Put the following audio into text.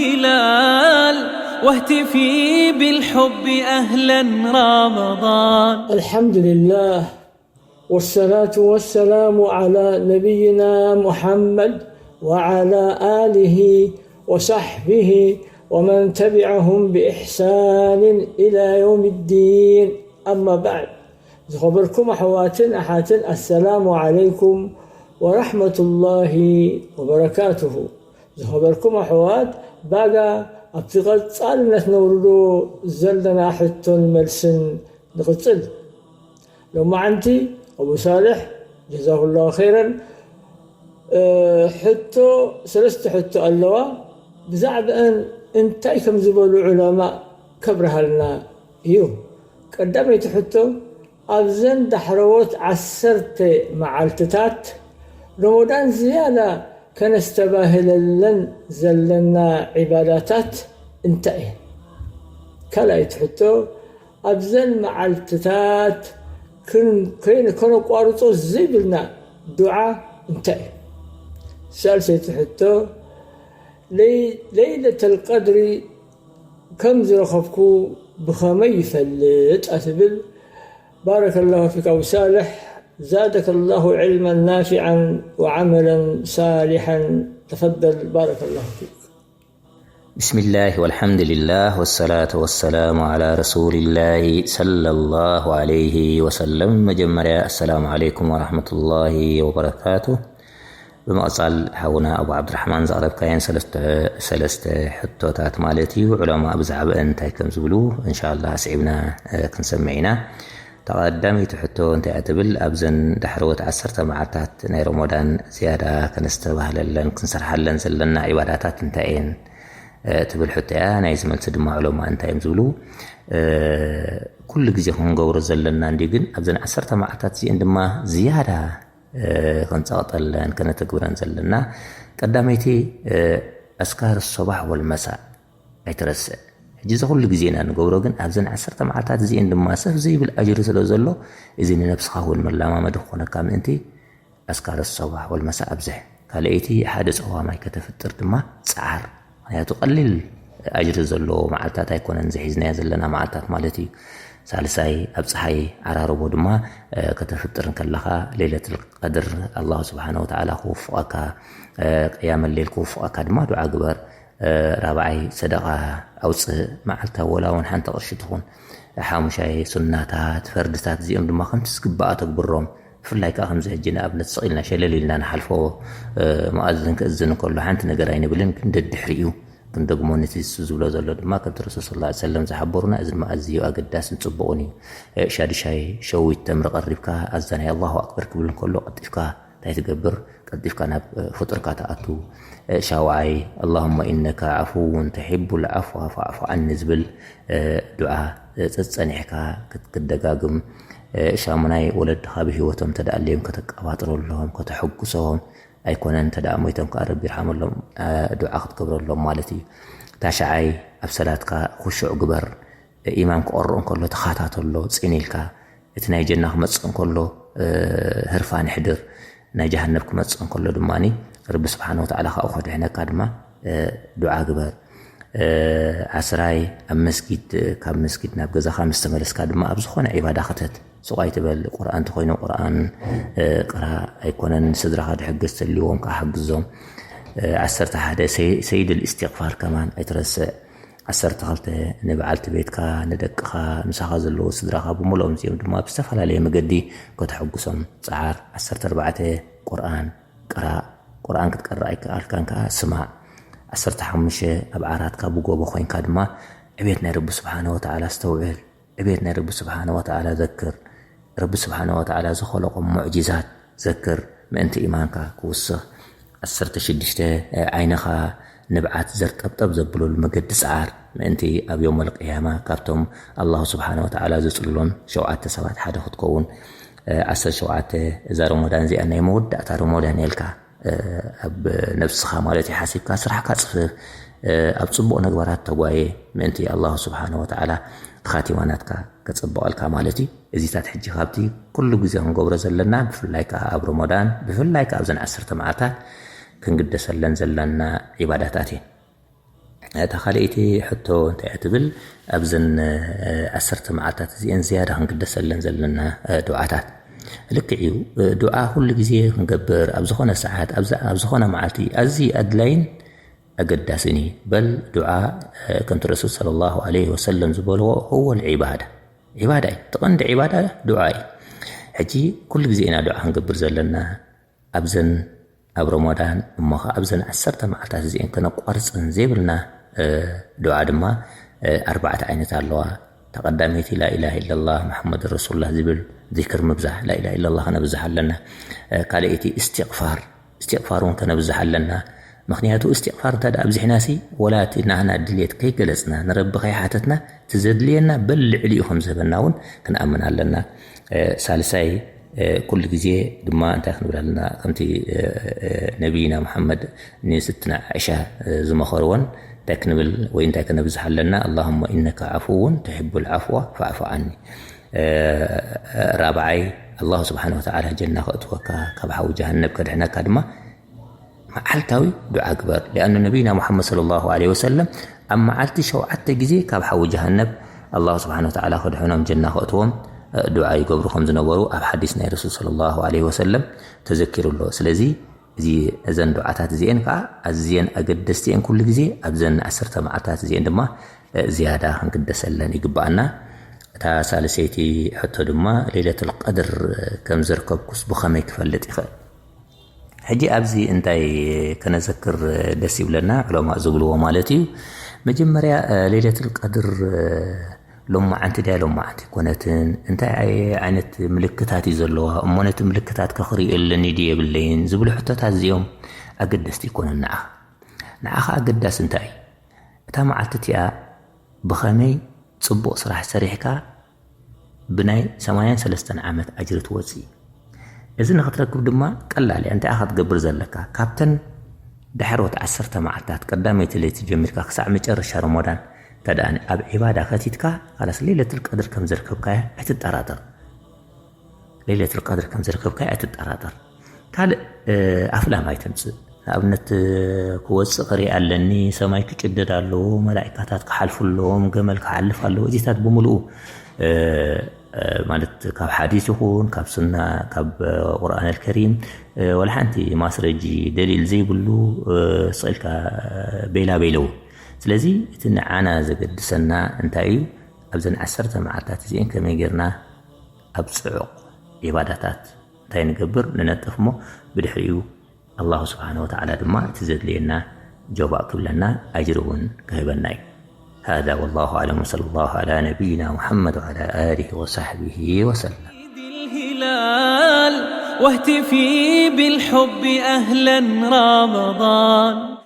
هلال واهتفي بالحب أهلا رمضان. الحمد لله، والصلاة والسلام على نبينا محمد وعلى آله وصحبه ومن تبعهم بإحسان إلى يوم الدين. أما بعد، ዝኸበርኩም ኣሕዋትን ኣሓትን፣ ኣሰላሙ ዓለይኩም ወራሕመቱላሂ ወበረካቱሁ። ዝኸበርኩም ኣሕዋት፣ ባጋ ኣብቲ ቀጻልነት ነውርዶ ዘለና ሕቶን መልስን ንቕጽል። ሎማዓንቲ ኣቡ ሳልሕ፣ ጀዛኩላሁ ኸይረን፣ ሕቶ፣ ሰለስተ ሕቶ ኣለዋ። ብዛዕባአን እንታይ ከም ዝበሉ ዑለማእ ከብርሃልና እዩ። ቀዳመይቲ ሕቶ፣ ኣብዘን ዳሕረዎት ዓሰርተ መዓልትታት ረመዳን ዝያዳ ከነስተባህለለን ዘለና ዒባዳታት እንታይ እየን? ካልኣይቲ ሕቶ፣ ኣብዘን መዓልትታት ክን- ከይን- ከነቋርጾ ዘይብልና ዱዓ እንታይ እዩ? ሳልሰይቲ ሕቶ፣ ለይ- ለይለተል ቀድሪ ከም ዝረኸብኩ ብኸመይ ይፈልጥ? ኣትብል። بارك الله فيك أبو صالح، زادك الله علما نافعا وعملا صالحا. تفضل، بارك الله فيك. بسم الله والحمد لله والصلاة والسلام على رسول الله صلى الله عليه وسلم. መጀመርያ السلام عليكم ورحمة الله وبركاته. ብምቕጻል ሓውና ኣቡ ዓብድራሕማን ዘቕረብካየን ሰለስተ ሰለስተ ሕቶታት ማለት እዩ። ዑለማ ብዛዕባአን እንታይ ከም ዝብሉ እንሻላ ኣስዒብና እ፣ ክንሰምዕ ኢና። ተቐዳመይቲ ሕቶ እንታይ እያ ትብል? ኣብዘን ዳሕረዎት ዓሰርተ መዓልታት ናይ ረመዳን ዝያዳ ከነስተባህለለን ክንሰርሓለን ዘለና ዒባዳታት እንታይ እየን እ፣ ትብል ሕቶ እያ። ናይዚ መልሲ ድማ ዑለማ እንታይ እዮም ዝብሉ? እ፣ ኩሉ ግዜ ክንገብሮ ዘለና እንዲ ግን ኣብዘን ዓሰርተ መዓልታት እዚአን ድማ ዝያዳ እ፣ ክንጸቕጠለን ከነተግብረን ዘለና ቀዳመይቲ እ፣ ኣስካር ሶባሕ ወልመሳእ ኣይትረስዕ። ሕጂ እዚ ኩሉ ግዜ ኢና ንገብሮ፣ ግን ኣብዘን ዓሰርተ መዓልታት እዚአን ድማ ሰፍ ዘይብል ኣጅሪ ስለ ዘሎ፣ እዚ ንነብስኻ እውን መላማመዲ ክኾነካ ምእንቲ ኣስካር ሶባሕ ወልመሳእ ኣብዝሕ። ካልኣይቲ ሓደ ጽዋ ማይ ከተፍጥር ድማ ጸዓር። ምክንያቱ ቀሊል ኣጅሪ ዘለዎ መዓልታት ኣይኮነን ዝሒዝናዮ ዘለና መዓልታት ማለት እዩ። ሳልሳይ ኣብ ጸሓይ ዓራርቦ ድማ እ፣ ከተፍጥር እንከለኻ ለይለቱል ቀድር ኣላሁ ስብሓነ ወተዓላ ክውፍቐካ፣ እ፣ ቅያመ ሌል ክውፍቐካ ድማ ዱዓ ግበር። እ፣ ራብዓይ ሰደቓ ኣውፅእ፣ መዓልታዊ ወላ እውን ሓንቲ ቅርሺ ትኹን። ሓሙሻይ ሱናታት፣ ፈርድታት እዚኦም ድማ ከምቲ ዝግባኣ ተግብሮም። ብፍላይ ከዓ ከምዚ ሕጂ ንኣብነት ስቕ ኢልና ሸለል ኢልና ንሓልፎ፣ እ፣ መኣዝን ክእዝን እንከሎ ሓንቲ ነገር ኣይንብልን፣ ግን ደድሕሪኡ ክንደግሞ ነቲ እሱ ዝብሎ ዘሎ ድማ ከምቲ ረሱል ሰለላሁ ዐለይሂ ወሰለም ዝሓበሩና፣ እዚ ድማ ኣዝዩ ኣገዳስን ጽቡቕን እዩ። እ፣ ሻዱሻይ ሸዊት ተምሪ ቀሪብካ ኣዛናይ ኣላሁ ኣክበር ክብል እንከሎ ቀልጢፍካ እንታይ ትገብር? ቀልጢፍካ ናብ እ፣ ፍጡርካ ትኣቱ። እ፣ ሻውዓይ ኣላሁመ ኢነካ ዓፉውን ትሒቡል ዓፍዋ ፈዕፉ ዓኒ ዝብል እ፣ ዱዓ እ፣ ጸጸኒሕካ ክት- ክትደጋግም። እ፣ ሻሙናይ ወለድኻ ብህይወቶም እንተ ደኣ ኣልዮም ከተቀባጥረሎም፣ ከተሐጉሶም ኣይኮነን፣ እንተ ደኣ ሞይቶም ከኣ ረቢ ይርሓመሎም፣ እ፣ ዱዓ ክትገብረሎም ማለት እዩ። ታሽዓይ ኣብ ሰላትካ ኩሹዕ ግበር። ኢማም ክቐርእ እንከሎ ተኸታተሎ፣ ጽን ኢልካ። እቲ ናይ ጀና ክመጽእ እንከሎ፣ እ፣ ህርፋን ይሕድር። ናይ ጀሃነብ ክመጽእ እንከሎ ድማ ረቢ ስብሓነ ወተዓላ ካብኡ ከድሕነካ ድማ እ፣ ዱዓ ግበር። እ፣ ዓስራይ ኣብ መስጊድ፣ እ፣ ካብ መስጊድ ናብ ገዛኻ ምስ ተመለስካ ድማ ኣብ ዝኾነ ዒባዳ ክተት። ሱቕ ኣይትበል። ቁርኣን እንተኾይኑ ቁርኣን እ፣ ቅራእ፣ ኣይኮነን ስድራኻ ድሕግዝ ተልዎም ከዓ ሓግዞም። እ፣ ዓሰርተ ሓደ ሰይ- ሰይድ ልእስትቕፋር ከማን ኣይትረስዕ። ዓሰርተ ክልተ ንበዓልቲ ቤትካ፣ ንደቅኻ፣ ምሳኻ ዘለዉ ስድራኻ ብምልኦም እዚኦም ድማ ብዝተፈላለየ መገዲ ከተሐጉሶም ጸዓር። ዓሰርተ ኣርባዕተ ቁርኣን ቅራእ፣ ቁርኣን ክትቀርእ ኣይከኣልካን ከኣ ስማዕ። ዓሰርተ ሓሙሽተ ኣብ ዓራትካ ብጎቦ ኮይንካ ድማ ዕቤት ናይ ረቢ ስብሓነ ወተዓላ ኣስተውዕል። ዕቤት ናይ ረቢ ስብሓነ ወተዓላ ዘክር። ረቢ ስብሓነ ወተዓላ ዝኸለቖም ሙዕጂዛት ዘክር፣ ምእንቲ ኢማንካ ክውስኽ። ዓሰርተ ሽዱሽተ ዓይንኻ ንብዓት ዘርጠብጠብ ዘብለሉ መገዲ ጸዓር፣ ምእንቲ ኣብ የውመል ቅያማ ካብቶም ኣላሁ ስብሓነ ወተዓላ ዘጽልሎም ሸውዓተ ሰባት ሓደ ክትከውን። ዓሰርተ ሸውዓተ እዛ ረመዳን እዚኣ ናይ መወዳእታ ረመዳን የልካ። ኣብ ነብስኻ ማለት እዩ ሓሲብካ ስራሕካ ጽፍፍ፣ ኣብ ጽቡቕ ነግባራት ተጓየ፣ ምእንቲ ኣላሁ ስብሓነ ወተዓላ ኻቲማ ናትካ ከጸብቐልካ ማለት እዩ። እዚታት ሕጂ ካብቲ ኩሉ ግዜ ክንገብሮ ዘለና፣ ብፍላይ ከኣ ኣብ ረመዳን፣ ብፍላይ ከኣ ኣብዘን ዓሰርተ መዓልታት ክንግደሰለን ዘለና ዒባዳታት እየን። እታ ካልኣይቲ ሕቶ እንታይ እያ ትብል? ኣብዘን ዓሰርተ መዓልታት እዚአን ዝያዳ ክንግደሰለን ዘለና ዱዓታት። ልክዕ እዩ። ዱዓ ኩሉ ግዜ ክንገብር፣ ኣብ ዝኾነ ሰዓት፣ ኣብ ዝኾነ መዓልቲ ኣዝዩ ኣድላይን ኣገዳስን እዩ። በል ዱዓ ከምቲ ረሱል ሰለላሁ ዐለይሂ ወሰለም ዝበልዎ፣ هو العبادة، ዒባዳ እዩ። እቲ ቀንዲ ዒባዳ ዱዓ እዩ። ሕጂ ኩሉ ግዜ ኢና ዱዓ ክንገብር ዘለና። ኣብዘን ኣብ ረመዳን እሞ ኸዓ ኣብዘን ዓሰርተ መዓልታት እዚአን ከነቋርፀን ዘይብልና ዱዓ ድማ ኣርባዕተ ዓይነት ኣለዋ። ተቐዳመይቲ ላኢላሃ ኢለላህ ሙሐመድ ረሱሉላህ ዝብል ዚክር ምብዛሕ፣ ላኢላሃ ኢለላህ ከነብዝሕ ኣለና። ካልኣይቲ እስትቕፋር፣ እስትቕፋር እውን ከነብዝሕ ኣለና። ምኽንያቱ እስትቕፋር እንተ ኣብዚሕናሲ፣ ወላ እቲ ናህና ድልየት ከይገለፅና፣ ንረቢ ከይሓተትና፣ እቲ ዘድልየና በል ልዕሊኡ ከም ዝህበና እውን ክንኣምን ኣለና። ሳልሳይ ኩሉ ግዜ ድማ እንታይ ክንብል ኣለና? ከምቲ ነቢይና መሓመድ ንስትና ዓእሻ ዝመኸርዎን እንታይ ክንብል ወይ እንታይ ከነብዝሕ ኣለና? ኣላሁመ ኢነካ ዓፉውን ትሕቡል ዓፍዋ ፈዕፉ ዓኒ። ራብዓይ ኣላሁ ስብሓን ወተዓላ ጀና ከእትወካ፣ ካብ ሓዊ ጀሃነብ ከድሕነካ ድማ መዓልታዊ ዱዓ ግበር። ሊኣኑ ነቢይና ሙሓመድ ሰለላሁ ዐለይሂ ወሰለም ኣብ መዓልቲ ሸውዓተ ግዜ ካብ ሓዊ ጀሃነብ ኣላሁ ስብሓን ወተዓላ ከድሕኖም ጀና ከእትዎም ዱዓ ይገብሩ ከም ዝነበሩ ኣብ ሓዲስ ናይ ረሱል ሰለላሁ ዐለይሂ ወሰለም ተዘኪሩ ኣሎ። ስለዚ እዚ እዘን ዱዓታት እዚኤን ከዓ ኣዝየን ኣገደስቲ እየን። ኩሉ ግዜ ኣብዘን ዓሰርተ መዓልታት እዚኤን ድማ ዝያዳ ክንግደሰለን ይግባኣና። እታ ሳልሰይቲ ሕቶ ድማ ሌለቱል ቀድር ከም ዘርከብኩስ ብኸመይ ክፈልጥ ይኽእል? ሕጂ ኣብዚ እንታይ ከነዘክር ደስ ይብለና? ዑለማእ ዝብልዎ ማለት እዩ። መጀመርያ ሌለቱል ቀድር ሎማዓንቲ ድያ ሎማዓንቲ ኣይኮነትን? እንታይ ዓይነት ምልክታት እዩ ዘለዋ እሞ ነቲ ምልክታት ከኽርእየለኒ ድየ የብለይን ዝብሉ ሕቶታት እዚኦም ኣገደስቲ ይኮኑን ንዓኻ። ንዓኻ ኣገዳሲ እንታይ እዩ? እታ መዓልቲ እቲኣ ብኸመይ ጽቡቕ ስራሕ ሰሪሕካ ብናይ ሰማንያን ሰለስተን ዓመት ኣጅሪ ትወጽእ። እዚ ንኽትረክብ ድማ ቀላል እያ። እንታይ ኢኻ ክትገብር ዘለካ? ካብተን ዳሕሮት ዓሰርተ መዓልታት ቀዳመይቲ ለይቲ ጀሚርካ ክሳዕ መጨረሻ ረመዳን እንተ ደኣ ኣብ ዒባዳ ከቲትካ፣ ካላስ ሌለቱል ቀድር ከም ዘርከብካያ ኣይትጠራጠር። ሌለቱል ቀድር ከም ዘርከብካያ ኣይትጠራጠር። ካልእ ኣፍላም ኣይተምጽእ። ንኣብነት ክወጽእ ክርኢ ኣለኒ፣ ሰማይ ክጭደድ ኣለዎ፣ መላኢካታት ክሓልፉ ኣለዎም፣ ገመል ክሓልፍ ኣለዎ። እዚታት ብምልኡ ማለት ካብ ሓዲስ ይኹን ካብ ሱና ካብ ቁርኣን ኣልከሪም ወላ ሓንቲ ማስረጂ ደሊል ዘይብሉ ስቕ ኢልካ ቤላ ቤለው። ስለዚ እቲ ንዓና ዘገድሰና እንታይ እዩ? ኣብዘን ዓሰርተ መዓልታት እዚአን ከመይ ጌርና ኣብ ጽዑቕ ዒባዳታት እንታይ ንገብር ንነጥፍ እሞ ብድሕሪኡ ኣላሁ ስብሓነ ወተዓላ ድማ እቲ ዘድልየና ጆባእ ክብለና ኣጅሪ እውን ክህበና እዩ። هذا والله أعلم وصلى الله على نبينا محمد وعلى آله وصحبه وسلم. الهلال واهتفي بالحب أهلا رمضان.